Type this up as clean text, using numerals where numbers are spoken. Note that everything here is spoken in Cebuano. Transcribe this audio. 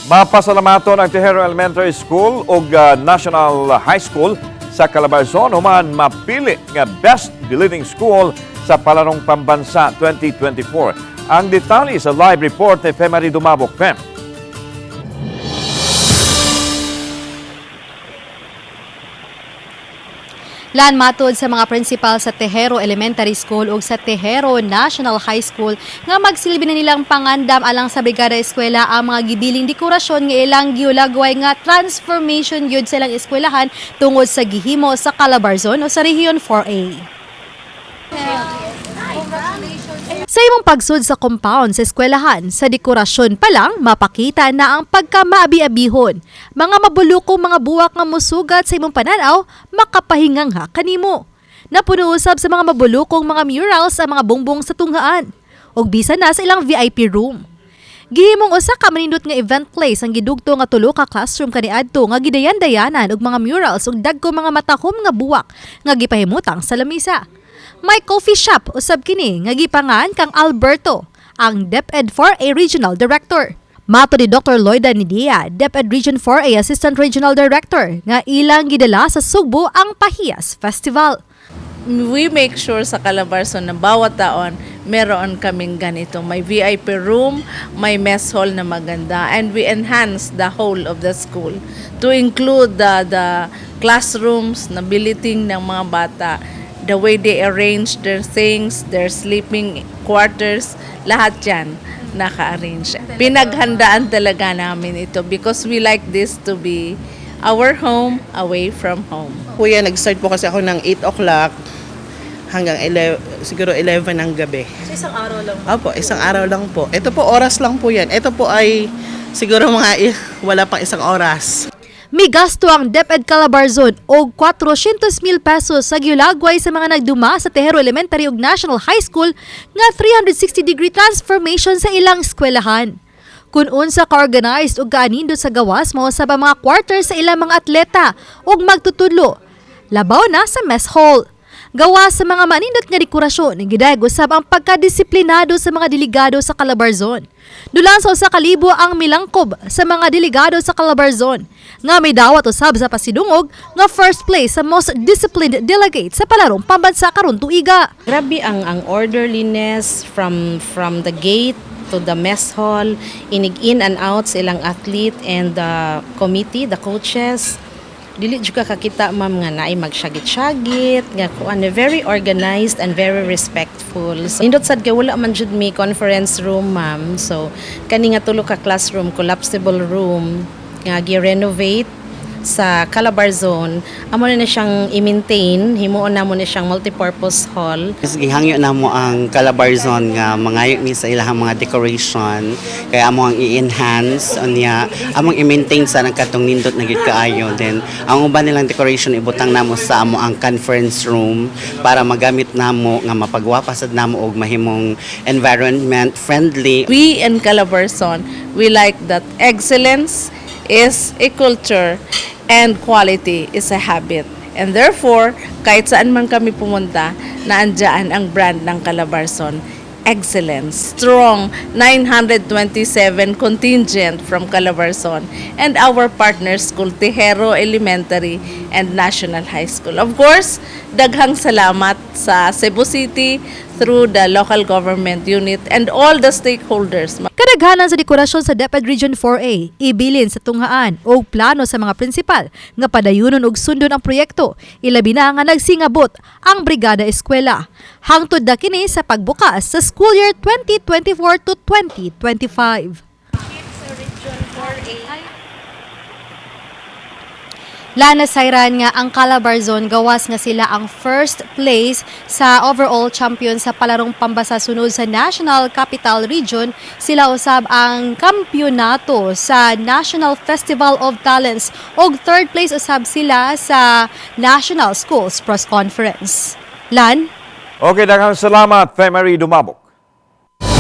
Mapasalamaton ang Tejero Elementary School ug National High School sa Calabarzon human mapili nga Best Believing School sa Palarong Pambansa 2024. Ang detalye sa live report ni Femary Dumabok. Fem. Lan, matod sa mga principal sa Tejero Elementary School ug sa Tejero National High School nga magsilbi na nilang pangandam alang sa Brigada Eskwela ang mga gibiling dekorasyon nga ilang giulagway nga transformation gyud sa ilang eskwelahan tungod sa gihimo sa Calabarzon o sa Region 4A. Sa imong pagsud sa compound sa eskwelahan, sa dekorasyon pa lang, mapakita na ang pagkamaabi-abihon. Mga mabulukong mga buwak nga musugat sa imong pananaw, makapahingangha kanimo. Napuno usab sa mga mabulukong mga murals ang mga bongbong sa tunghaan ug bisan na sa ilang VIP room. Gihimong usa ka manindot nga event place ang gidugto nga tulo ka classroom kaniadto nga gidayan-dayanan og mga murals ug dagko mga matahom nga buwak nga gipahimutang sa lamisa. May coffee shop usab kini nga gipangan kang Alberto, ang DepEd 4A Regional Director. Mato ni Dr. Lloyda Nidia, DepEd Region 4A Assistant Regional Director, nga ilang gidala sa Sugbo ang Pahiyas Festival. We make sure sa Calabarzon na bawat taon meron kaming ganito. May VIP room, may mess hall na maganda, and we enhance the whole of the school to include the classrooms na billeting ng mga bata, the way they arrange their things, their sleeping quarters, lahat yan naka-arrange. Pinaghandaan talaga namin ito because we like this to be our home away from home. Kuya, nag-start po kasi ako ng 8 o'clock hanggang 11, siguro 11 ng gabi. So isang araw lang. Opo, isang araw lang po. Ito po, oras lang po yan. Ito po ay siguro mga wala pang isang oras. Migasto ang DepEd Calabarzon og 400,000 pesos sa giulagway sa mga nagduma sa Tejero Elementary ug National High School nga 360-degree transformation sa ilang eskwelahan. Kung unsa ka-organized ug kaanindot sa gawas, mao usab ang mga quarters sa ilang mga atleta ug magtutudlo. Labaw na sa mess hall. Gawa sa mga manindot nga dekorasyon, gidayeg usab ang pagkadisiplinado sa mga delegado sa Calabarzon. Dulang sa 1,000 ang milangkob sa mga delegado sa Calabarzon, nga may dawat usab sa pasidungog nga first place sa most disciplined delegate sa Palarong Pambansa karon tuiga. Grabe ang orderliness from the gate to the mess hall, inig in and out sa ilang athlete and the committee, the coaches. Dili jud ka kakita, ma'am, nga naay magsyagit-syagit, nga kuan, very organized and very respectful. So, nindot sad kay wala man jud mi conference room, ma'am. So kani nga tulo ka classroom, collapsible room nga gi-renovate sa Calabarzon, amo na siyang i-maintain, himuon namo na siyang multipurpose hall. Mas gihangyo namo ang Calabarzon nga mangayo mi sa ilahang mga decoration kay amo ang i-enhance unya among i-maintain sa nang katong nindot na gyud kaayo. Then ang uban nilang decoration ibutang namo sa amo ang conference room para magamit namo nga mapagwapa sad namo og mahimong environment friendly. We in Calabarzon, we like that excellence is a culture and quality is a habit. And therefore, kahit saan man kami pumunta, naandyan ang brand ng Calabarzon. Excellence. Strong 927 contingent from Calabarzon and our partner school, Tejero Elementary and National High School. Of course, daghang salamat sa Cebu City through the local government unit and all the stakeholders. Kadaghanan sa dekorasyon sa DepEd Region 4A, ibilin sa tunghaan og plano sa mga prinsipal nga padayunon og sundon ang proyekto, ilabi na nga nagsingabot ang Brigada Eskwela. Hangtod na kini sa pagbukas sa school year 2024 to 2025. Lana Sayran nga ang Calabarzon gawas nga sila ang first place sa overall champion sa Palarong Pambansa sunod sa National Capital Region. Sila usab ang kampyonato sa National Festival of Talents ug third place usab sila sa National Schools Press Conference. Lan? Okay, daghang salamat, Femary Dumabok.